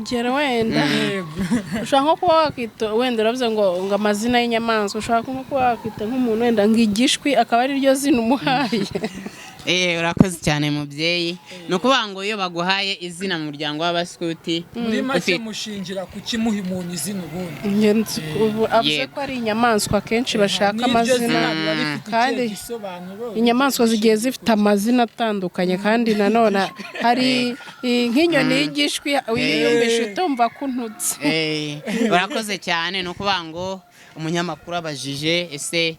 Urugero wenda ushobora nko kuba wakwita, wenda uravuze ngo amazina y'inyamaswa, ushobora nko kuba wakwita nk'umuntu wenda ngo igishwi, akaba ari ryo zina umuhaye. Urakoze cyane, mubyeyi. Ni ukuvuga ngo iyo baguhaye izina mu muryango w'Abaskuti, Muri make, mushingira ku kimuha umuntu izina ubundi? Njye ubu avuze Yego. ko ari inyamaswa akenshi bashaka N'iryo amazina. zina riba rifite Kandi ikihe gisobanuro? inyamaswa zigiye zifite amazina atandukanye, kandi nanone hari nk'inyoni y'igishwi, uyiyumvisha utumva ko untutse. Urakoze cyane. Ni ukuvuga ngo umunyamakuru abajije: ese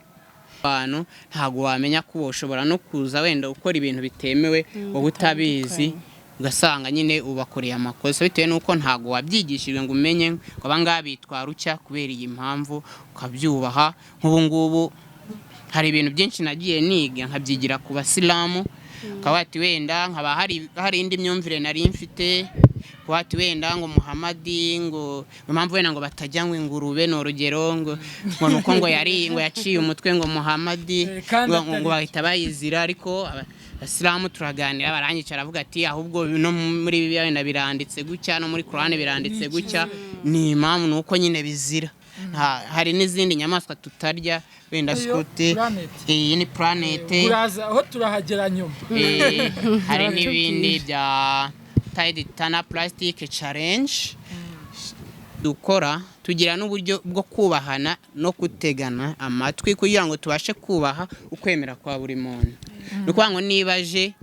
abantu ntabwo wamenya ko ushobora no kuza wenda ukora ibintu bitemewe wowe utabizi, ugasanga nyine ubakoreye amakosa bitewe n'uko ntabwo wabyigishijwe ngo umenye ngo aba ngaba bitwara utya kubera iyi mpamvu, ukabyubaha. Nk'ubu ngubu hari ibintu byinshi nagiye niga nkabyigira ku Basilamu, ukaba wati wenda nkaba hari indi myumvire nari mfite, kuba ati wenda ngo Muhamadi, ngo impamvu wenda ngo batajya ngo ingurube, ni urugero, ngo nuko ngo yari ngo yaciye umutwe ngo Muhamadi, Kandi ngo atari ngo bahita bayizira. Ariko Abasilamu turaganira, baranyicara, aravuga ati: "Ahubwo no muri Bibiliya wenda biranditse gutya, no muri Korani biranditse gutya, ni impamvu ni uko nyine bizira." Hari n'izindi nyamaswa tutarya wenda. Iyo Sikuti. Planet. Iyi ni Planet. Uraza aho turahagera nyuma. Hari n'ibindi bya Tide Tana Plastic Challenge dukora. Tugira n'uburyo bwo kubahana no kutegana amatwi kugira ngo tubashe kubaha ukwemera kwa buri muntu. Ni ukuvuga ngo niba aje,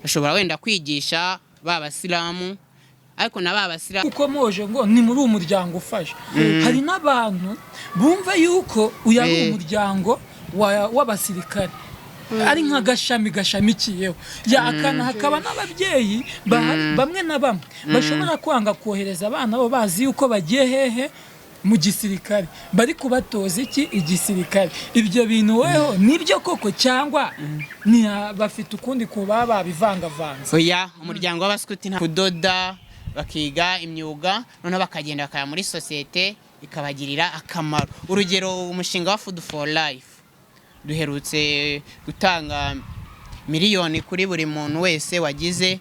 ashobora wenda kwigisha ba Basilamu, ariko na ba Basilamu Kuko moje ngo ni muri uwo muryango ufasha, hari n'abantu bumva yuko uyu ari umuryango w'abasirikare, ari nk'agashami gashamikiyeho yakana, hakaba n'ababyeyi bamwe na bamwe bashobora kwanga kohereza abana bo bazi yuko bagiye hehe, mu gisirikare, bari kubatoza iki, igisirikare. Ibyo bintu weho nibyo koko, cyangwa ni bafite ukundi kuba babivangavanze? Oya, umuryango w'Abaskuti nta kudoda, bakiga imyuga, noneho bakagenda bakajya muri sosiyete ikabagirira akamaro. Urugero, umushinga wa Food for Life, duherutse gutanga 1 miliyoni kuri buri muntu wese wagize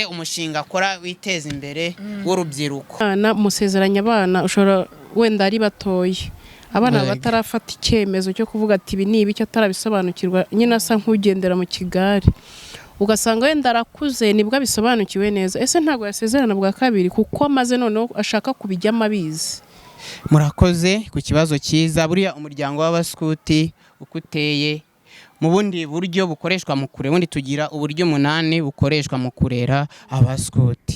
umushinga akora witeza imbere w'urubyiruko. Abana musezeranya, abana ushobora wenda ari batoya, abana batarafata icyemezo cyo kuvuga ati ibi ni ibiki, atarabisobanukirwa nyine, asa nk'ugendera mu kigare, ugasanga wenda arakuze nibwo abisobanukiwe neza. Ese ntabwo yasezerana bwa kabiri kuko amaze noneho ashaka kubijyamo abizi? Murakoze ku kibazo cyiza. Buriya umuryango w'Abaskuti uko uteye, mu bundi buryo bukoreshwa mu kurera, ubundi tugira uburyo umunani bukoreshwa mu kurera Abaskuti.